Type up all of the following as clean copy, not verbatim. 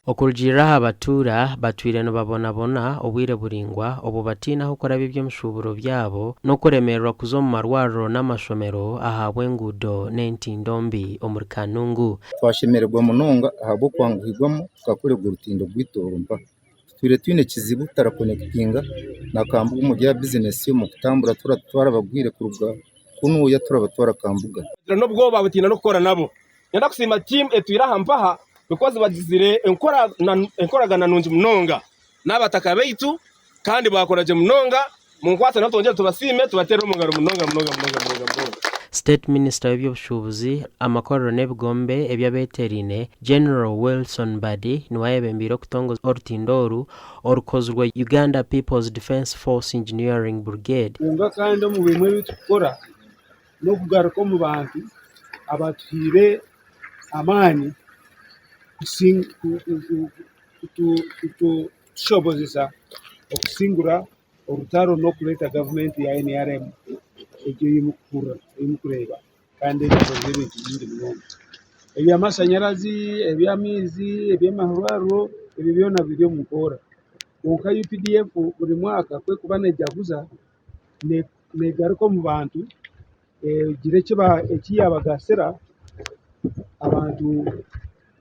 Okurugiirira aha batuura, batwire nibabonabona obwire buraingwa obwo bataine ah'okurabya eby'emishuuburo byabo n'okuremererwa kuza omu marwariro n'amashomero ahabw'enguudo n'entindo mbi omuri Kanungu. Twashemererwa munonga ahabw'okwanguhibwamu tukakorerwa orutindo rwaitu oru mpaha. Tutwire twine ekizibu tutarakonekitinga na Kambuga omuri aha bizinesi omu kutambura turatwara abarwaire kuruga kunuya turabatwara Kambuga. N'obwoba butaine n'okukora nabo. Niinyenda kusiima tiimu etwire aha mpaha because bagizire enkoragana nungi munonga n'abataka baitu kandi baakora gye munonga. Munkwatse nabo twongyere tubasiime tubateerere omu ngaro munonga munonga munonga munonga munonga. State Minister w'eby'obushuubuzi, amakorero n'ebigombe eby'abeeteeraine, General Wilson Badi niwe ayebembeire okutongoza orutindo oru orukozirwe Uganda People's Defence Force Engineering Brigade. Kwonka kandi omu bimwe ebi turikukora n'okugaruka omu bantu abatuhaire amaani kutushobozesa okusingura orutaro n'okureeta gavumenti ya NRM egi ei murikuhurira ei murikureeba kandi ekozire ebintu bingi munonga. Eby'amashanyarazi, eby'amaizi, eby'amarwariro ebyo byona biri omu nkora kwonka UPDF buri mwaka ku erikuba neejaguza Negaruka omu bantu egira eki yabagasira abantu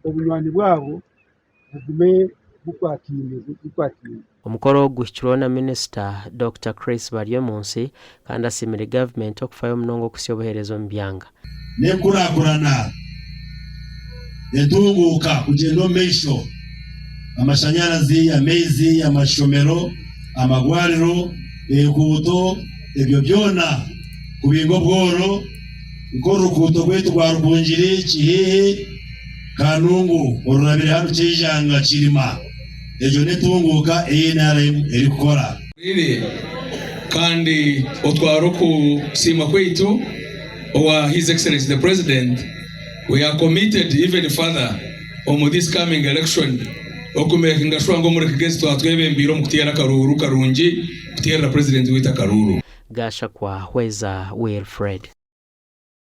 obunywani bwabo bugume bukwataine. Omukoro ogu guhikirweho na Minisita Dokita Chris Baryomunsi kandi asiimire gavumenti okufayo munonga okuhitsya obuheereza omu byanga. N'enkurakurana, entunguuka kugyenda omu maisho, amashanyarazi, amaizi, amashomero, amagwariro, enguuto, ebyo byona kubinga obworo nk'oruguuto rwaitu rwa Rukungiri, Kihihi, Kanungu orurabire hanu Kyejanga, Kirima. Egyo n'entunguuka ei NRM erikukora. Kandi otware okusiima kwaitu owa His Excellency the President, we are committed even further omu this coming election oku makinga sure ngu omuri Kigezi twatwebembeire omu kuteera akaruuru karungi kuteerera President waitu akaruuru. Gashakwa Hweza Wilfred.